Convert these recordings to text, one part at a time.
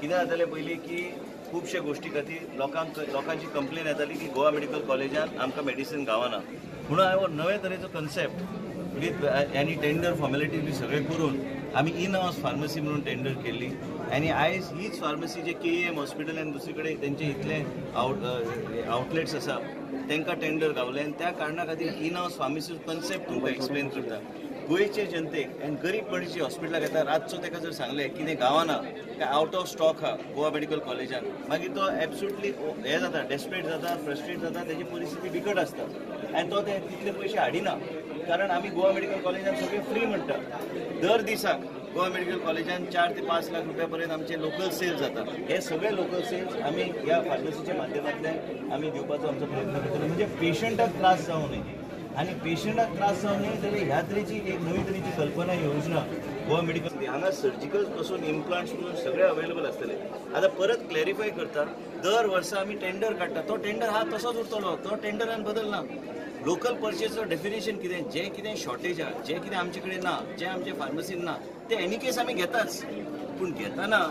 कितें जातालें पयलीं की खुबशे गोश्टी खातीर लोकांची कंप्लेन येताली की गोवा मेडिकल कॉलेजान आमकां मेडिसीन गावना म्हणून हांवें नवे तरेचो कन्सेप्ट विथ आनी टेंडर फॉर्मेलिटी बी सगळें करून आमी इन हावस फार्मसी म्हणून टेंडर केल्ली आनी आयज हीच फार्मसी जे केईएम हॉस्पिटल आनी दुसरे कडेन तेंचे इतले आउटलेट्स आसा तांकां टेंडर गावले आनी त्या कारणा खातीर इन हावस फार्मसी कन्सेप्ट तुमकां एक्सप्लेन करता. गोंयचे जनतेक आनी गरीब मनीस हॉस्पिटलाक येता रातचो ताका जर सांगलें कितें गावना काय आवट ऑफ स्टॉक आहा गोवा मेडिकल कॉलेजान मागीर तो एब्सोल्युटली हें जाता, डेस्परेट जाता, फ्रस्ट्रेट जाता, तेजी परिस्थिती बिकट आसता आनी तो ते तितले पयशे हाडिना कारण आमी गोवा मेडिकल कॉलेजान सगळें फ्री म्हणटा. दर दिसाक गोवा मेडिकल कॉलेजान 4 ते 5 लाख रुपया पर्यंत आमचे लोकल सेल्स जाता. हे सगळे लोकल सेल्स आमी ह्या फार्मसीच्या माध्यमांतल्यान आमी दिवपाचो आमचो प्रयत्न करतले. म्हणजे पेशंटाक त्रास जावं नये आनी पेशंटाक त्रास जावं नये जाल्यार ह्या तरेची एक नवी तरेची कल्पना योजना गोवा मेडिकल हांगा सर्जिकल पासून इम्प्लांट्स पासून सगळे अवेलेबल आसतले. आतां परत क्लॅरिफाय करता, दर वर्सा आमी टेंडर काडटा, तो टेंडर आहा तसोच उरतलो, तो टेंडरान बदलना. लोकल पर्चेसचो डेफिनेशन कितें, जें कितें शॉर्टेज आहा, जें कितें आमचे कडेन ना, जें आमचे फार्मसीन ना तें एनी केस आमी घेताच, पूण घेतना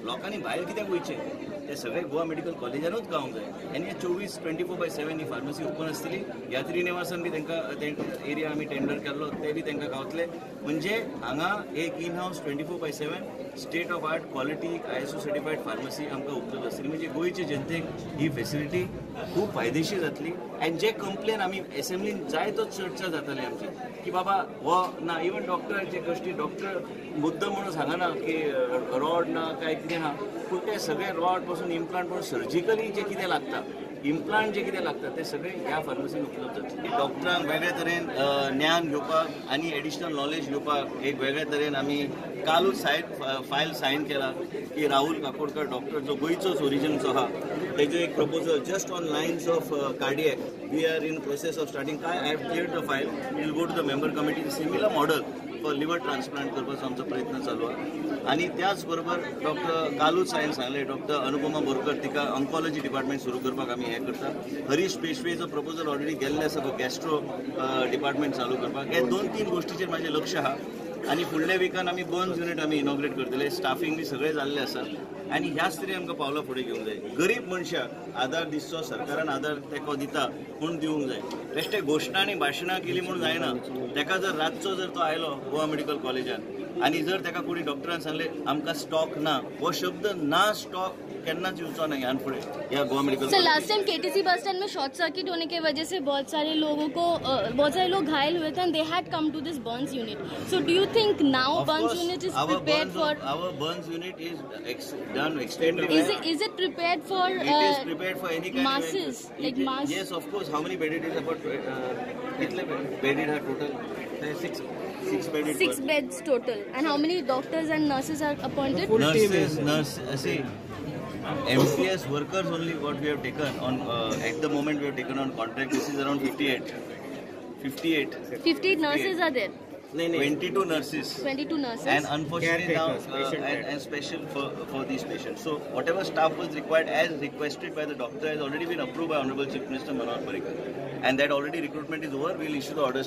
लोकांनी भायर कित्याक वयचें, ते सगळे गोवा मेडिकल कॉलेजानूच गावंक जाय. आनी हे 24/7 ही फार्मसी ओपन आसतली. यात्री निवासान बी तांकां एरिया आमी टेंडर केल्लो ते बी तांकां गावतले. म्हणजे हांगा एक in house 24/7 state of art quality ISO certified pharmacy आमकां उपलब्ध आसतली. म्हणजे गोंयचे जनतेक ही फेसिलिटी खूब फायदेशीर जातली. आनी जे कंप्लेन आमी एसेंब्लीन जायतो चर्चा जाताली आमची की बाबा हो ना, इवन डॉक्टराचे गोश्टी डॉक्टर मुद्दम म्हणून सांगना की रॉड ना काय कितें आहा, पूण ते सगळे रॉड पासून इम्प्लांट पासून सर्जिकली जे कितें लागता, इम्प्लांट जे कितें लागता ते सगळे ह्या फार्मसीन उपलब्ध जातले. डॉक्टरांक वेगळे तरेन ज्ञान घेवपाक आनी एडिशनल नॉलेज घेवपाक एक वेगळे तरेन आमी कालूच फायल सायन केला की राहुल काकोडकर डॉक्टर जो गोंयचोच ओरिजिनचो आहा तेजो एक proposal just on lines of cardiac we are in process of starting. काय I have cleared the file, will go to the member committee. Similar model for liver transplant करपाचो आमचो प्रयत्न चालू आहा. आनी त्याच बरोबर डॉक्टर कालूच हांवें सांगलें डॉक्टर अनुपमा बोरकर तिका ऑन्कॉलॉजी डिपार्टमेंट सुरू करपाक आमी हें करता. हरीश पेशवेचो प्रपोजल ऑलरेडी गेल्ले आसा गॅस्ट्रो डिपार्टमेंट चालू करपाक. हे 2-3 गोश्टीचेर म्हाजें लक्ष आहा आनी फुडल्या विकान आमी बर्न्स युनीट आमी इनॉग्रेट करतले. स्टाफींग बी सगळें जाल्लें आसा आनी ह्याच तरेन आमकां पावलां फुडें घेवंक जाय. गरीब मनशाक आदार दिसचो, सरकारान आदार तेंको दिता म्हूण दिवंक जाय. बेश्टे घोशणा आनी भाशणां केली म्हूण जायना. तेका जर रातचो जर तो आयलो गोवा मेडिकल कॉलेजान आनी जर तेका कोणी डॉक्टरान सांगलें आमकां स्टॉक ना, हो शब्द ना स्टॉक केन्नाच येवचो ना ह्यान फुडें ह्या Goa medical. Sir, last time KTC bus stand में शॉर्ट सर्किट होने के वजह से बहुत सारे लोग घायल हुए थे and they had come to this burns unit. So do you think now burns unit is prepared for? Our burns unit is done extremely well. Is it prepared for? It is prepared for any kind masses, like mass. Yes, of course. How many bedded is about? कितले bedded are total? 6 bedded. 6 beds total. And how many doctors and nurses are appointed? Nurses, see, MTS workers only what we have taken on at the moment we have taken on contract. This is around 58. 58 nurses are there. 22 nurses. 22 nurses. And unfortunately now, and special for these patients. So whatever staff was required as requested by the doctor has already been approved by Honorable Chief Minister Manohar Parrikar. And that already recruitment is over. We will issue the orders.